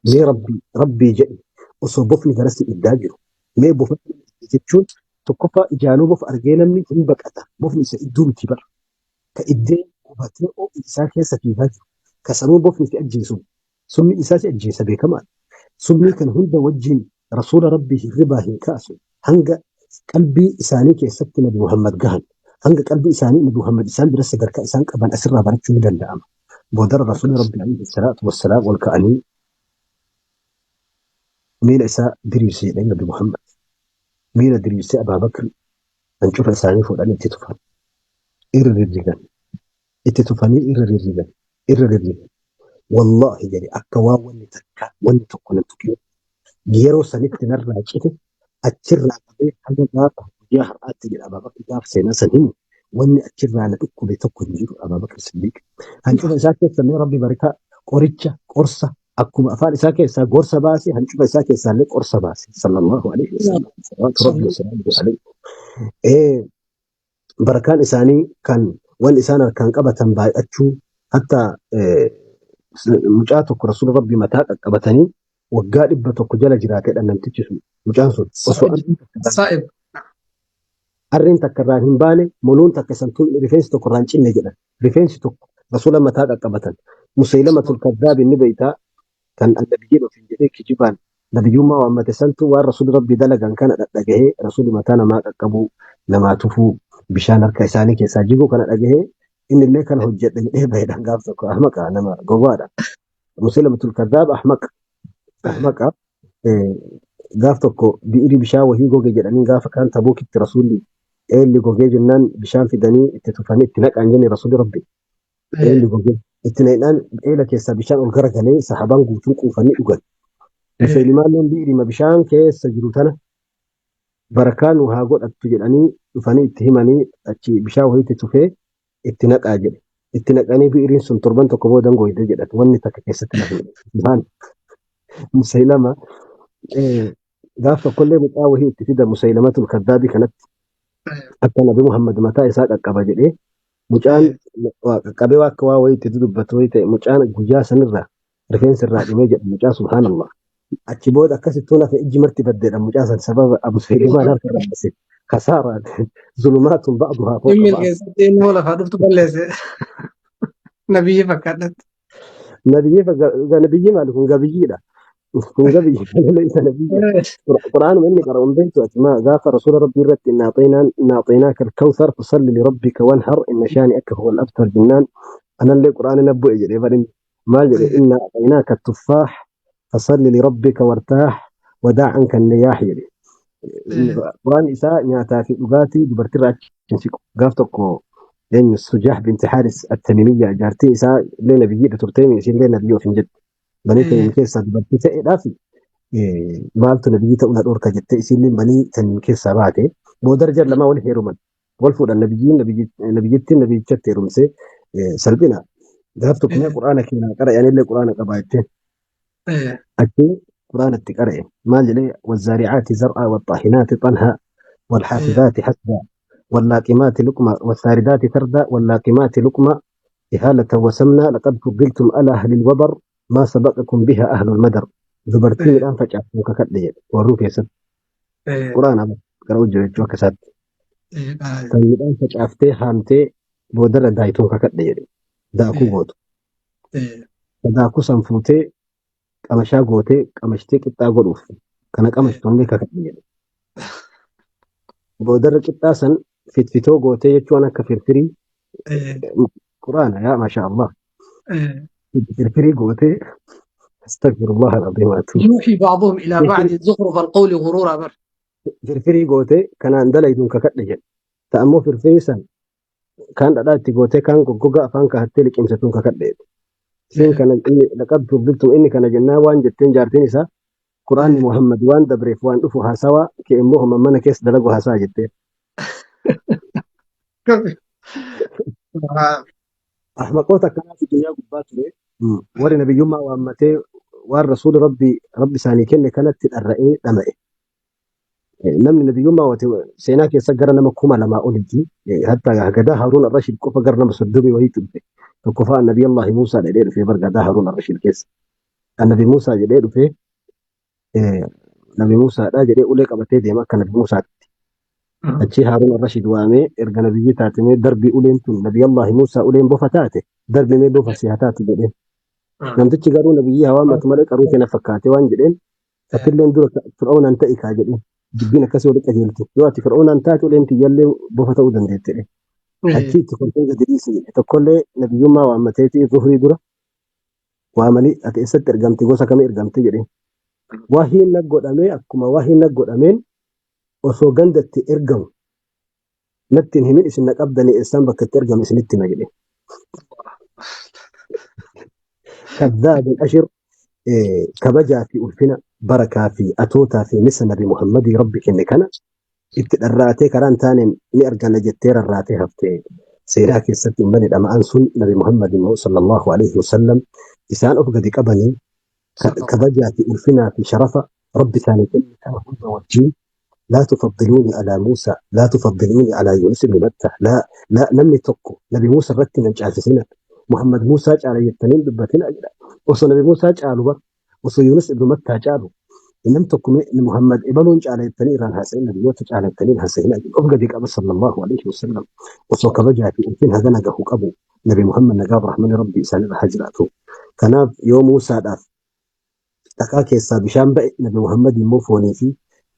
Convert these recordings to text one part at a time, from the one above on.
Mee Rabbii Rabbii jedhi, osoo bofni garasi iddaa jiru, mee bofa jechuun tokkoffaa ijaanuu bofa argee namni hin baqata. Bofni isa idduu miti bara. Ka iddee gubatee ho'i isaa keessa fiigaa jiru. Ka sanuu bofni si ajjeesu. Sumni isaa si ajjeesa, beekamaadha. Summii kana hunda wajjin Rasuula Rabbii hirribaa hin kaasu. Hanga qalbii isaanii keessatti Nabi Muhammad gahan. Hanga qalbii isaanii Nabi Muhammad isaan bira sadarkaa isaan qaban asirraa barachuu ni danda'ama. Boodara Rasuulli Rabbii alayhi salaatu wassalaam ol ka'anii miila isaa diriirse jedhanii Nabi Muhammad. Miila diriirsee Abaa Bakri hancufa isaanii fuudhanii itti tufan. Irra rirrigan. Itti tufanii irra rirrigan. Irra rirrigan. Wallaahi jedhe, akka waan wanni takka wanni tokko nan tuqin yeroo sanitti narraa cite. Achirraa qabee haga gaafa guyyaa har'aatti jedha Abaa Bakri gaafa seenaa san himu, wanni achirraa na dhukkube tokko hin jiru. Abaa Bakri Siddiq. Hancufa isaa keessa mee Rabbi barakaa qoricha qorsa akkuma afaan isaa keessaa gorsa baase, hancufa isaa keessaa illee qorsa baase, sallallahu alaihi wasallam, salawaatu Rabbi wasalaamuhu alaihi. Barakaan isaanii kan wan isaan harkaan qabatan baay'achuu, hatta mucaa tokko Rasuula Rabbii mataa qaqqabatanii waggaa 100 jala jiraatedha namtichi sun, mucaan sun osoo Saa'ib. Harreen takka irraa hin baane, moluun takka santuu rifeensi tokko irraa hin cinne jedhan. Rifeensi tokko Rasuula mataa qaqqabatan. Musaylamatul Kaddaab inni beeytaa kan annabiyyiin ofiin jedhee kijibaan nabiyyummaa waammate santu waan Rasuulli Rabbii dalagan kana dhadhagahee, Rasuulli mataa namaa qaqqabuu, namaa tufuu, bishaan harka isaanii keessaa jiguu kana dhagahee, inni illee kana hojjedha jedhee baheedhaan gaaf tokko. Ahmaqa, nama gowwaadha. Musaylamatul Kaddaab ahmaqa. Ahmaqa. Gaaf tokko bi'iri bishaan wahii goge jedhanii, gaafa kaan Tabuukitti Rasuulli eelli gogee jennaan bishaan fidanii itti tufanii itti naqaan jenne. Rasuulli Rabbi eelli gogee itti naqnaan eela keessaa bishaan ol garagalee sahabaan guutuun quufanii dhugan. Musaylimaan bi'irima bishaan keessa jiru tana barakaa nu haa godhattu jedhanii dhufanii itti himanii, achi bishaan wahiitti tufee itti naqaa jedhe. Itti naqanii bi'iriin sun torban tokko boodan goyde jedhan, wanni takka keessatti nafne. Subhaan Musaylama gaaf tokkollee mucaa wahii itti fida Musaylamatul Kaddaabii kanatti akka Nabi Muhammad mataa isaa qaqqaba jedhee. Mucaan waa qaqqabee waa akka waa wayii itti dubbatu wayii ta'e, mucaan guyyaa sanirraa rifeensi irraa dhumee jedha mucaa, subhaanallah. Achi booda akkasittuu nafe ijji marti baddeedha mucaa san sababa Abu Sufyaan harka irraa baase. Kasaara zulumaatun ba'duhaa fawqa Dhimmi ba'd. keessatti ilmoo lafaa dhuftu balleesse. Nabiyyi fakkaadhatti. Nabiyyi nabiyyi maali kun? Gabiyyiidha. Kun gabiyyi malee isa nabiyyi. Qur'aanuma inni qara'u hin beektu ati. Maa gaafa Rasuula Rabbii irratti inna a'xaynaan inna a'xaynaaka al-kawthar fasalli li rabbika wanhar inna shaani'aka huwa al-abtar jennaan, anallee Qur'aana na bu'e jedhee barin maal jedhe? Inna a'xaynaaka at-tuffaah fasalli li rabbika wartaah wadaa anka an-niyaah jedhe. Qur'aan isaa nyaataa fi dhugaatii dubartirraa achi hin siqu. Gaaf tokko eenyu, Sujaah binti Haaris at-Tamimiyya, jaartiin isaa illee nabiyyiidha turtee, isiillee nabiyyi ofiin jette. Banii Tamiim keessaa dubartii ta'eedhaaf maaltu nabiyyi ta'uu na dhorka jettee isiillee Banii Tamiim keessaa baate. Booda jar lamaa wal heeruman. Wal fuudhan, nabiyyiin nabiyyittiin nabiyyichatti heerumsee salphina. Gaaf tokko mee Qur'aana keenyaa qara'e, anillee Qur'aana qabaa jetteen. Achi Qur'aana itti qara'e. Maal jedhee? Wazzaari'aati zar'aa waxxaahinaati xanhaa walxaafidaati hasbaa wallaaqimaati luqmaa wassaaridaati sardaa wallaaqimaati luqmaa ihalatan wasamnaa laqad fuddiltum ala ahlil wabar maa sabaqakum biha ahlul madar. Dubartii midhaan facaaftuu kakadhe jedhe warruu keessatti. Qur'aana qara'uu jira jechuu akka isaatti. Kan midhaan facaaftee haamtee boodarra daayituun kakadhe jedhe. Daakuu gootu. Daakuu san fuutee qamashaa gootee qamashtee qixxaa godhuuf kana qamashtuun kakadhe jedhe. Boodarra qixxaa san fitfitoo gootee jechuun akka firfirii, Quraana yaa masha Allah, firfirii gootee, astaghfirullah al-azim wa atuubu. يوحي بعضهم إلى بعض زخرف القول غرورا بر. Firfirii gootee kanaan dalayduun kakadhe jedhe. Ta'ammoo firfirii san kaan dhadhaa itti gootee kaan goggogaa afaan kaahattee liqimsatuun kakadhe jedhe. Isiin kana inni laqad fuddiltum inni kana jennaa waan jetteen jaartiin isaa, Quraanni Muhammad waan dabreef waan dhufu haasawaa kee immoo homa mana keessa dalagu haasawa jetteen. Ahmaqoota akkanaatu duniyaa gubbaa ture. Warri nabiyyummaa waammatee waan Rasuuli Rabbi Rabbi isaanii kenne kanatti dharra'ee dhama'e. Namni nabiyyummaa wate seenaa keessa gara nama 2000 oliiti. Hatta gadaa Haaruun Arrashiid qofa gara nama 30 wayiitu dhufe. Tokkoffaa Nabiyyallahi Muusaa dhedhee dhufee bar gadaa Haaruun Arrashiid keessa. Nabi Muusaa jedhee dhufee Nabi Muusaadha jedhee ulee qabatee deema akka Nabi Muusaatti. Achii Haaruun Rashid waamee erga nabiyyi taatemee darbii uleen tun Nabi Allaahi Muusaa uleen bofa taate darbi mee bofa si haa taatu jedheen. Namtichi garuu nabiyyi haa waammatu malee qaruu keena fakkaate waan jedheen atilleen dura Fir'aunaan ta'i kaa jedheen. Dubbiin akkasii walitti qajeelti. Yoo ati Fir'aunaan taate uleen tiyyallee bofa ta'uu dandeetti jedheen. Achii itti kolfee gadi dhiise jedhe. Tokkollee nabiyyummaa waammateeti zuhrii dura waamanii ati eessatti ergamte gosa kamii ergamte jedheen. Wahiin na godhamee akkuma wahiin na godhameen osoo ganda itti ergamu natti hin himin isin na qabdanii eessaan bakka itti ergame isinitti hima jedheen. Kaddaabun ashir kabajaa fi ulfina barakaa fi atootaa fi misa nabi Muhammadii rabbi kenne kana itti dharraatee karaa hin taaneen ni arganna jettee rarraatee hafte. Seenaa keessatti ummanni dhama'an sun Nabi Muhammad immoo sallallahu alaihi wasallam isaan of gadi qabanii kabajaa fi ulfinaa fi sharafa rabbi isaanii kenne kana hunda wajjin laa tufaddiluuni alaa Muusaa laa tufaddiluuni alaa Yuunus ibn Matta laa laa namni tokko Nabi Muusaa irratti nan caalchisina Muhammad Muusaa caala jettanii hin dubbatina jedha. Osoo Nabi Muusaa caalu bar osoo Yunus ibnu Mattaa caalu nam tokko mee Muhammad ebaluun caala jettanii irraan haasa'in nabiyyoota caala jettanii hin haasa'in of gadi qaba sallallahu alaihi wasallam osoo kabajaa fi ulfin hagana gahu qabu Nabi Muhammad nagaa rahmani rabbi isaan irra haa jiraatu. Kanaaf yoo Muusaadhaaf dhakaa keessaa bishaan ba'e Nabi Muhammad immoo foonii fi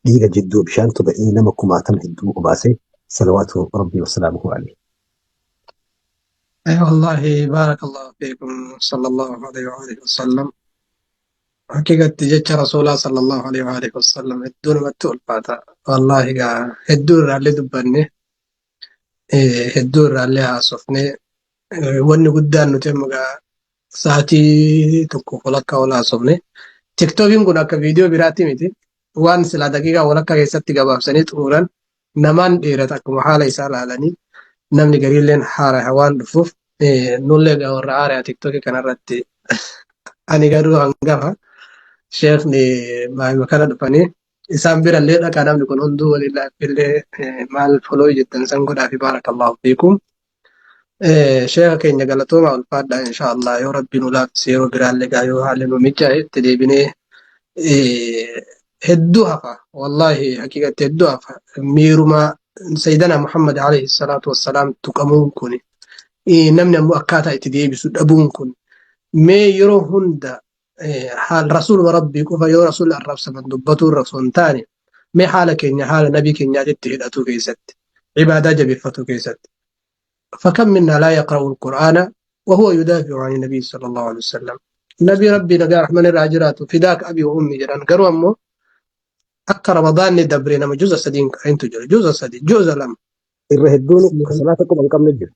dhiiga jidduu bishaantu ba'ee nama kumaatama hedduu obaase salawaatu rabbii wasalaamuhu alaihi. أي والله بارك الله فيكم صلى الله عليه وآله وسلم. حقيقة jecha rasuulaa صلى الله عليه وآله وسلم hedduu namatti ulfaata. Wallaahi gaa hedduu irraallee dubbanne, hedduu irraallee haasofne. Wanni guddaan nuti amma gaa sa'aatii tokko walakkaa ol haasofne. Tiktookiin kun akka viidiyoo biraatti miti. Waan silaa daqiiqaa walakkaa keessatti gabaabsanii xumuran namaan dheerata akkuma haala isaa ilaalanii namni gariilleen haara waan dhufuuf nullee gaa warra haaraa tiktookii kanarratti ani garuu hangafa sheekni maayima kana dhufanii isaan birallee dhaqaa namni kun hunduu waliin laaffillee maal foloo jettan san godhaa fi baarakallahu fiikum. Sheeka keenya galatooma ulfaadha insha Allah yoo rabbi nu laaffise yeroo biraallee gaa yoo haalli nu mijaa'e itti deebinee hedduu hafa wallaahi haqiiqatti hedduu hafa miiruma sayyidana Muhammad alayhi salaatu wassalaam tuqamuun kun namni ammoo akkaataa itti deebisu dhabuun kun mee yeroo hunda haal rasuuluma rabbii qofa yoo rasuulli arrabsaman dubbatuu irra osoo hin taane mee haala keenya haala nabii keenyaatitti hidhatuu keessatti ibaadaa jabeeffatuu keessatti فكم منا لا يقرأ القرآن وهو يدافع عن النبي صلى الله عليه وسلم. نبي ربي نبي رحمن الراجرات فداك أبي وأمي جران قروا أمو akka Ramadaanni dabre nama juza sadiin qarintu jira. Juza sadi, juza lama. Irra hedduun ka salaata quba hin qabne jira.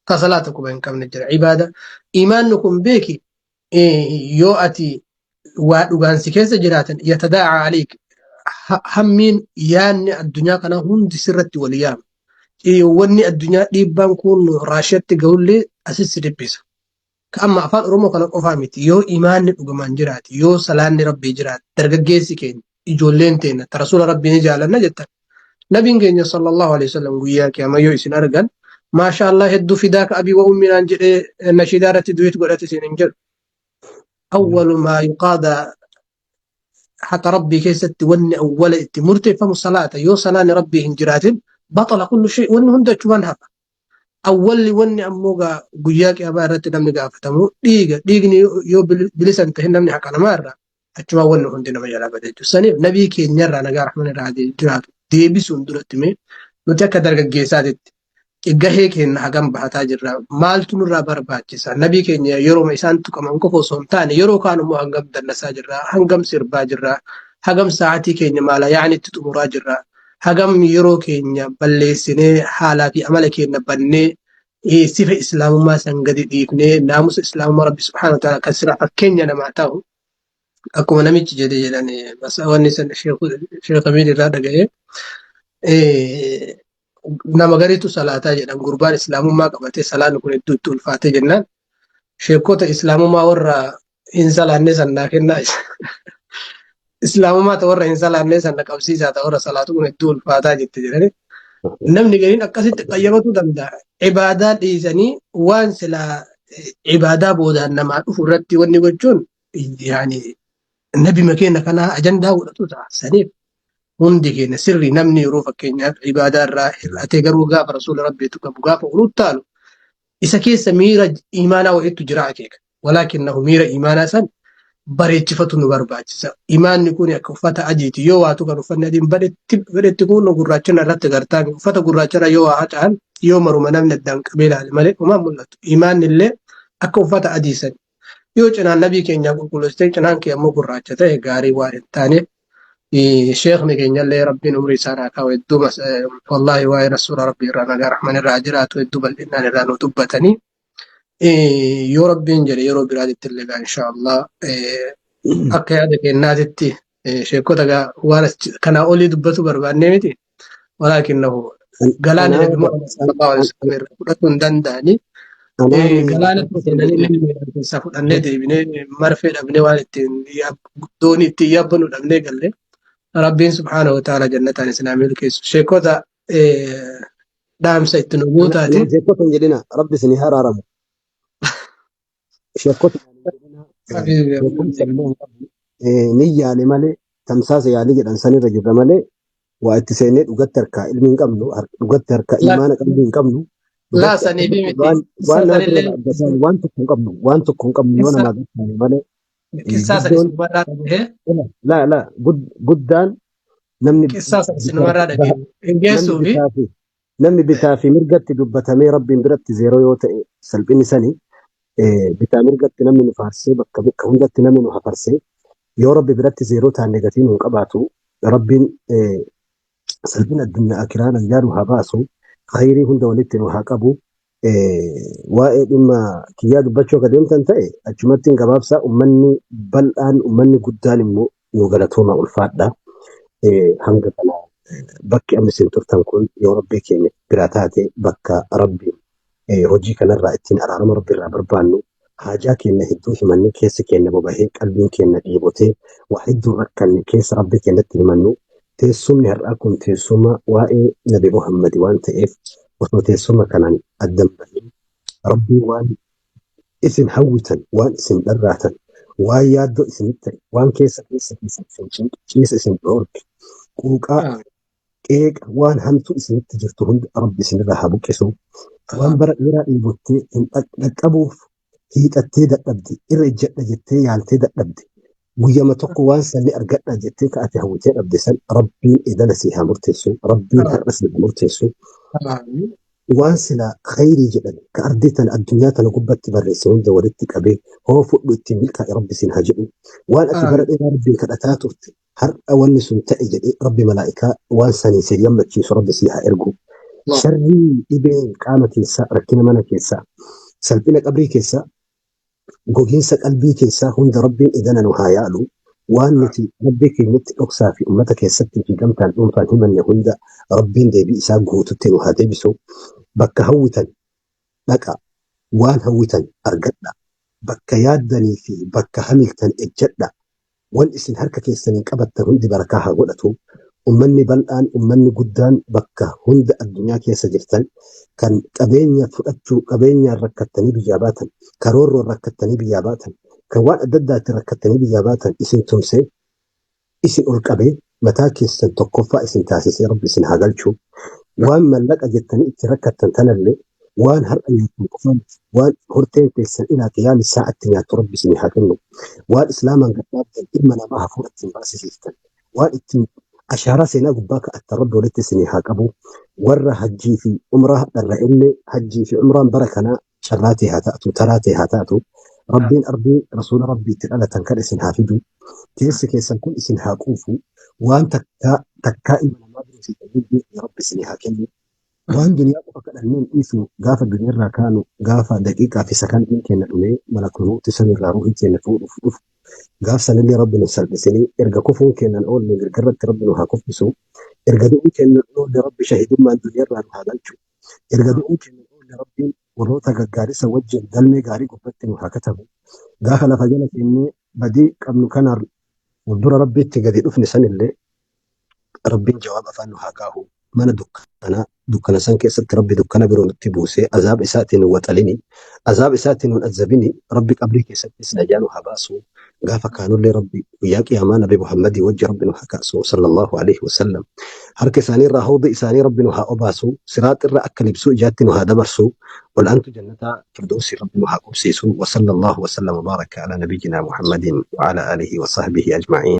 Ka salaata quba hin qabne jira. Ibaada. Imaanni kun beeki yoo ati waa dhugaan si keessa jiraatan yatadaa'a aleek hammiin yaanni addunyaa kanaa hundi sirratti wal yaama. Wanni addunyaa dhiibbaan kun Raashiyatti gahullee asis si dhiphisa. Ka amma afaan Oromoo kana qofaa miti. Yoo imaanni dhugumaan jiraate, yoo salaanni Rabbii jiraate, dargaggeessi keenya, ijoolleen teenya, ta rasuula Rabbii ni jaalanna jettan. Nabiin keenya sallallahu alaihi wasallam guyyaa qiyaamaa yoo isin argan, maasha Allah hedduu fidaaka abii wa ummii naan jedhee nashiidaa irratti du'it godhate isin hin jedhu. Awwalu maa yuqaada haqa Rabbii keessatti wanni awwala itti murteeffamu salaata. Yoo salaanni Rabbii hin jiraatin baxala kullu shay wanni hundi achumaan hafa. Awwalli wanni ammoo gaa guyyaa qiyaamaa irratti namni gaafatamu dhiiga. Dhiigni yoo bilisa hin tahin namni haqa namaa irraa achumaan wanni hundi nama jalaa bada jechuudha. Saniif nabii keenyarraa nagaa rahman irraa jiraatu deebisuun duratti mee nuti akka dargaggeessaatitti gahee keenya hagam bahataa jirra maaltu nurraa barbaachisa nabii keenya yeroo isaan tuqaman qofa osoo hin taane yeroo kaan immoo hangam dallasaa jirra hangam sirbaa jirra hagam sa'aatii keenya maala yaa'an itti xumuraa jirra hagam yeroo keenya balleessinee haalaa fi amala keenya bannee sifa islaamummaa san gadi dhiifnee naamusa islaamummaa rabbi subhaanahu wa ta'ala kan sira fakkeenya namaa ta'u akkuma namichi jedhe jedhan wanni san sheekh Amiin irraa dhaga'ee nama gariitu salaataa jedhan gurbaan islaamummaa qabatee salaanni kun hedduu itti ulfaatee jennaan sheekota islaamummaa warra hin salaanne san naa kennaa islaamummaa ta warra hin salaanne san na qabsiisaa ta warra salaatu kun hedduu ulfaataa jette jedhani namni gariin akkasitti qayyabatuu danda'a ibaadaa dhiisanii waan silaa ibaadaa boodaan namaa dhufu irratti wanni gochuun Yaani nabi keenya kanaa ajandaa godhatu ta'a. Saniif hundi keenya sirrii namni yeroo fakkeenyaaf ibaadaa irraa hir'atee garuu gaafa rasuula rabbiitu qabu gaafa uruttaalu isa keessa miira imaanaa wayiitu jira akeeka. Walaakinnahu miira imaanaa san bareechifatu nu barbaachisa. Imaanni kun akka uffata adiiti. Yoo waatu kan uffanni adiin badetti kun gurraachina irratti gartaa uffata gurraachana yoo waa haxa'an yoo maruma namni addaan qabee ilaale malee homaa mul'atu. Imaanni illee akka uffata adii sani. Yoo cinaan nabii keenyaa qulqulleessitee cinaan kee ammoo gurraacha ta'e gaarii waan hin taaneef sheekni keenyallee rabbiin umrii isaa haa kaa'u hedduu wallaahi waa'ee rasuula rabbii irraa nagaa rahman irraa jiraatu hedduu bal'inaan irraa nu dubbatanii. Yoo rabbiin jedhe yeroo biraatitti illee gaa inshaallah akka yaada kennaatitti sheekota gaa waan kanaa olii dubbatu barbaannee miti. Walaakinnahu galaana Nabi Muhammad sallallahu alaihi wasallam irraa fudhachuu hin danda'ani. Galaana seenanii keessaa fudhannee deebinee marfee dhabnee waan ittiin doonii ittiin yaabbannu dhabnee galle. Rabbiin subhaanahu wa ta'ala jannataan isin haa milkeessu. Sheekota dhaamsa itti nu guutaati. Sheekota hin jedhina rabbi isin haa araaramu. Sheekota beekumsa illee hin qabnu. Ni yaale malee tamsaasa yaalii jedhan sanirra jirra malee waa itti seennee dhugatti harkaa ilmi hin qabnu dhugatti harkaa imaana qalbii hin qabnu. Laa sanii fi miti. Waan nama bira dhaabbatan waan tokko hin qabnu waan tokko hin qabnu yoo namaa gargaare malee. Qissaa san isinumarraa dhagahee. Laa laa guddaan namni Qissaa san isinumarraa dhagahee. Hin geessuu fi. Namni bitaa fi mirgatti dubbatamee rabbiin biratti zeeroo yoo ta'e salphinni sani bitaa mirgatti namni nu faarsee bakka bakka hundatti namni nu hafarsee yoo rabbi biratti zeeroo taanne gatii nu hin qabaatu rabbiin salphina addunyaa akiraa naggaa nu haa baasu khayrii hunda walitti nu haa qabu waa'ee dhimma kiyyaa dubbachuu akka deemtan ta'e achumatti hin gabaabsaa ummanni bal'aan ummanni guddaan immoo nu galatooma ulfaadha hanga kana bakki amma isin turtan kun yoo rabbii keenya biraa taate bakka rabbiin hojii kanarraa ittiin araarama rabbi irraa barbaannu haajaa keenya hedduu himannee keessi keenya bobahee qalbiin keenya dheebotee waa hedduu rakkanne keessa rabbii keenyatti himannu teessumni har'aa kun teessuma waa'ee Nabi Muhammad waan ta'eef osoo teessuma kanaan addan bahin rabbii waan isin hawwitan waan isin dharraatan waan yaaddoo isinitti ta'e waan keessa keessa keessa isin cinqe ciisa isin dhoorke quuqaa qeeqa waan hamtuu isinitti jirtu hunda rabbi isinirraa haa buqqisu. Waan bara dheeraa dheebottee hin dhaqqabuuf hiixattee dadhabde irra ejjadha jettee yaaltee dadhabde guyyama tokko waan sanni argadha jettee ka'ate hawwitee dhabde san rabbiin edana sii haa murteessu rabbiin har'a sii haa murteessu. Waan silaa khayrii jedhan ka ardii tana addunyaa tana gubbatti barreesse hunda walitti qabee hoo fudhu ittiin milkaa'e rabbi siin haa jedhu. Waan ati bara dheeraa rabbiin kadhataa turte har'a wanni sun ta'e jedhee rabbi malaa'ikaa waan saniin si gammachiisu rabbi sii haa ergu. Sharrii dhibee qaama keessaa, rakkina mana keessaa, salphina qabrii keessaa, gogiinsa qalbii keessaa hunda rabbiin edana nu haa yaalu. Waan nuti rabbii keenyatti dhoksaa fi uummata keessatti fi gamtaan dhuunfaan himanne hunda rabbiin deebii isaa guututti nu haa deebisu. Bakka hawwitan dhaqa. Waan hawwitan argadha. Bakka yaaddanii fi bakka hamiltan ejjadha. Wan isin harka keessaniin qabattan hundi barakaa haa godhatu. Ummanni bal'aan, ummanni guddaan bakka hunda addunyaa keessa jirtan kan qabeenya fudhachuu, qabeenyaan rakkattanii biyyaa baatan, karoorroon rakkattanii biyyaa baatan, kan waan adda addaatiin rakkattanii biyyaa baatan isin tumsee, isin ol qabee, mataa keessan tokkoffaa isin taasisee rabbi isin haa galchu. Waan mallaqa jettanii itti rakkattan tanallee waan har'a nyaattan qofa miti. Waan horteen teessan ilaa qiyaami saa'atti nyaattu rabbi isin haa kennu. Waan islaamaan gad dhaabdan ilma namaa hafuura ittiin baasisiiftan. Waan ittiin ashaaraa seenaa gubbaa ka'attan rabbi walitti isin haa qabu. Warra hajjii fi umraa dharra'ellee hajjii fi umraan bara kanaa carraa ta'e haa taatu, taraa ta'e haa taatu. Rabbiin ardii rasuula rabbii itti dhalatan kan isin haa fidu. Keessi keessan kun isin haa quufu. Waan takkaa takkaa ilma namaa bira isin rabbi isin haa kennu. Waan duniyaa qofa kadhannee hin dhiisnu gaafa duniyaarraa kaanu gaafa daqiiqaa fi sakandiin keenya dhumee malakul mawti samiirraa ruuhii keenya fuudhuuf dhufu gaaf sanillee rabbi nu salphisinii erga kufuun keenyan oolle mirgarratti rabbi nu haa kuffisu erga du'uun keenyan oolle rabbi shahidummaan duniyaarraa nu haa galchu erga du'uun keenyan oolle rabbiin warroota gaggaarisa wajjin galmee gaarii gubbatti nu haa katabu gaafa lafa jala seennee badii qabnu kanaan fuuldura rabbiitti gadi dhufne sanillee rabbiin jawaaba afaan nu haa kaahu. Mana dukkanaa dukkana san keessatti Rabbi dukkana biroo nutti buusee azaaba isaatiin nu waxalini, azaaba isaatiin nu azabini. Rabbi qabrii keessattis najaa nu haa baasu. Gaafa kaanullee Rabbi guyyaa qiyaamaa Nabi Muhammadii wajji Rabbi nu haa kaasu, sallallahu alaihi wasallam. Harka isaanii irraa hawda isaanii Rabbi nu haa obaasu, siraax irra akka libsuu ijaatti nu haa dabarsu, ol aantu jannataa firdawsii Rabbi nu haa qubsiisu. Wa sallallahu wa sallam wa baraka ala nabiyyina Muhammadin wa ala alihi wa sahbihi ajma'iin.